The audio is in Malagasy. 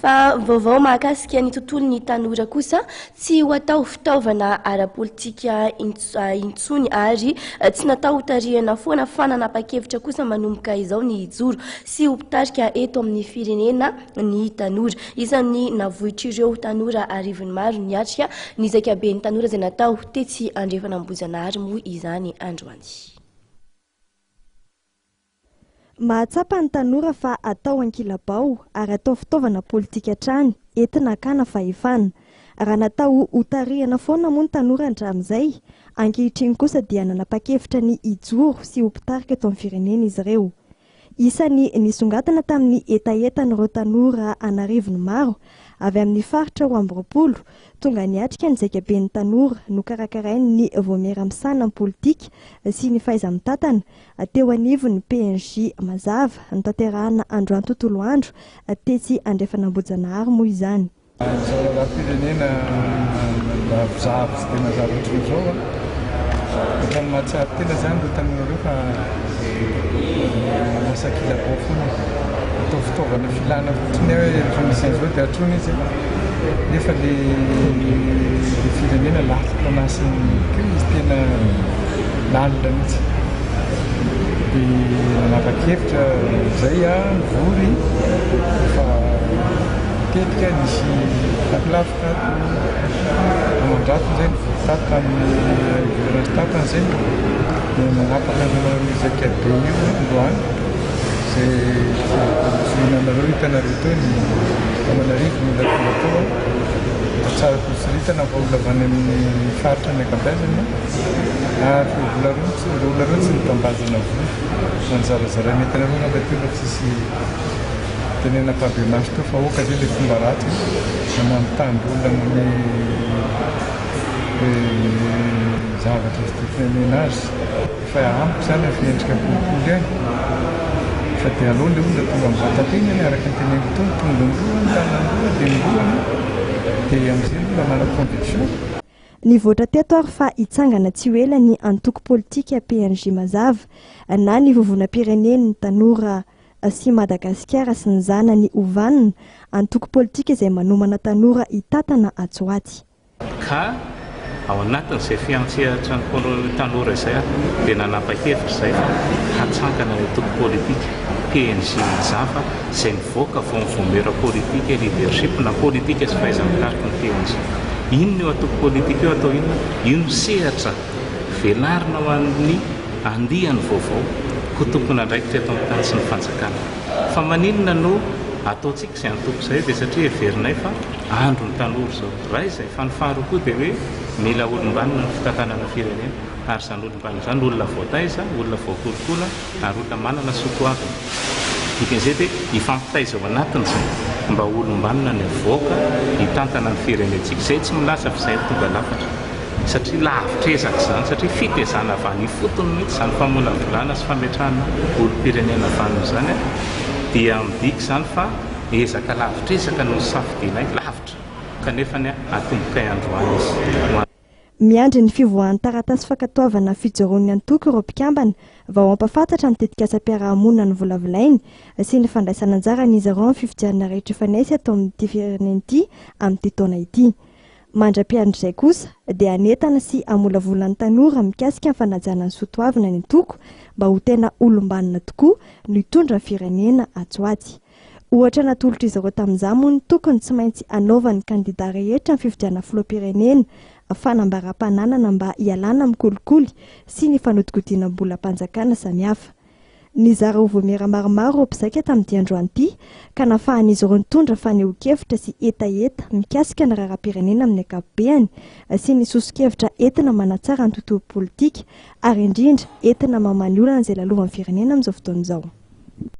Fa vaovao mahakasika ny tontolon'ny tanora kosa, tsy ho atao fitaovana ara-politika intsony ary tsy natao hotarihana foana fa nanapa-kevitra kosa manomboka izao ny hijoro sy ho mpitarika eto amin'ny firenena ny tanora. Isan'ny navoitr'ireo tanora arivony maro niatrika ny zaikaben'ny tanora izay natao tetsy Andrefan'Ambohijanahary moa izany androany. Mahatsapa ny tanora fa atao ankilabao ary atao fitaovana politika hatrany entina hakana fahefana. Raha natao hotarihana foana moa ny tanora hatramin'izay, ankehitriny kosa dia nanapa-kevitra ny hijoro sy ho mpitarika eto amin'ny firenena izy ireo. Isan'ny nisongadina tamin'ny hetahetan'ireo tanora an'arivony maro avy amin'ny faritra 22 tonga niatrika ny zaikaben'ny tanora nokarakarain'ny Vaomiera misahana ny politika sy ny fahaiza-mitantana teo anivon'ny PNJ Mazava, notanterahina androany tontolo andro tetsy Andrefan'Ambohijanahary moa izany. Izao raharaham-pirenena mazavozavo tsy dia mazava intsony izao an, ohatran'ny mahatsiaro tena izany ireo tanora ireo fa lasa ankilabao foana e. Atao fitaovana filana fotsiny hoe rehefa misy an'izao dia antsoina izy nefa le le firenena latsaka ao anatin'ny crise tena lalina mihitsy. Dia nanapa-kevitra izay aho nivory fa matetika nisy ankolafy tato aman-jatony izay nivory tato tamin'ny volana sy tapany izay dia nanapaka nanao an'io zaikabe io androany izay zohina anareo hitanareo teo ny aman'arivo ny olona tonga teo an, tsara kosoritana fa olona avy any amin'ny faritra ny ankabeazany ary ireo vola ireo tsy ireo olona ireo tsy nitambazana vola fa nizarazaraina hitanareo angamba teo fa tsisy tenenina ampahibemaso teo fa aoka izay ilay fomba ratsy manambitamby olona manome zavatra tsy tokony hamena azy. Fa amiko izany efa endrika kolikoly ihany fa dia aleo ilay olona tonga mivanta tenany araka ny teneniko teo, ny tongony roa, ny tanany roa dia ny lohany dia amin'izay ny olona manana conviction. Nivoatra teto ary fa hitsangana tsy ho ela ny antoko politika PNJ Mazava na ny Vovonam-pirenen'ny Tanora sy Madagasikara sy ny zanany ho vanona, antoko politika izay manomana tanora hitatana atsy ho atsy. Ka ao anatin'izay fiantsehatra ny tanora izay dia nanapa-kevitra izahay fa hatsangana ny antoko politika PNJ Mazava izay mivoaka vao ny Vaomiera Politika et Leadership na Politika sy Fahaiza-mitarika ny PNJ. Inona io antoko politika io atao inona? Io no sehatra velarina ho an'ny andiany vaovao ho tompon'andraikitra eto amin'ny tany sy ny fanjakana. Fa maninona no ataontsika izay antoko izay dia satria heverinay fa andron'ny tanora izao. Iray izay, fa ny faharoa koa dia hoe mila olom-banona ny fitantanana firenena, ary izany olom-banona izany olona voataiza, olona voakolokolo ary olona manana soatoavina. Dikan'izay dia hifampitaiza ao anatiny izay mba ho olom-banona ny avoaka hitantana ny firenentsika. Izay tsy milaza fa izay no tonga lafatra satria lavitra ezaka izany satria fitaizana avy any ifotony mihitsy izany famolavolana sy fametrahana olom-pirenena vanona izany dia midika izany fa ezaka lavitra ezaka no nosafidianay, lavitra kanefa ny atombokay androany izy. Ho Miandry ny fivoahan'ny taratasy fankatoavana fijoroan'ny antoko ireo mpikambana vao hampahafantatra ny tetikasam-piarahamonina novolavolainy sy ny fandraisana anjaran'izy ireo amin'ny fifidianana rehetra hifanesy ato amin'ity firenena ity amin'ity taona ity. Mandra-piandry izay kosa dia hanentana sy hamolavola ny tanora mikasika ny fanajana ny soa toavina ny antoko mba ho tena olom-banona tokoa no hitondra ny firenena atsy ho atsy. Ohatra natolotr'izy ireo tamin'izany moa ny tokony tsy maintsy hanaovan'ny kandida rehetra ny fifidianana filoham-pirenena fanambaram-pananana mba hialana amin'ny kolikoly sy ny fanodikodinam-bolam-panjakana samihafa. Nizara ho vaomiera maromaro ireo mpizaika tamin'ity androany ity ka nafahan'izy ireo nitondra fanehoan-kevitra sy hetaheta mikasika ny raharaham-pirenena amin'ny ankapobeany sy ny soso-kevitra entina manatsara ny tontolo politika ary indrindra entina mamaha ny olana izay lalovan'ny firenena amin'izao fotoana izao.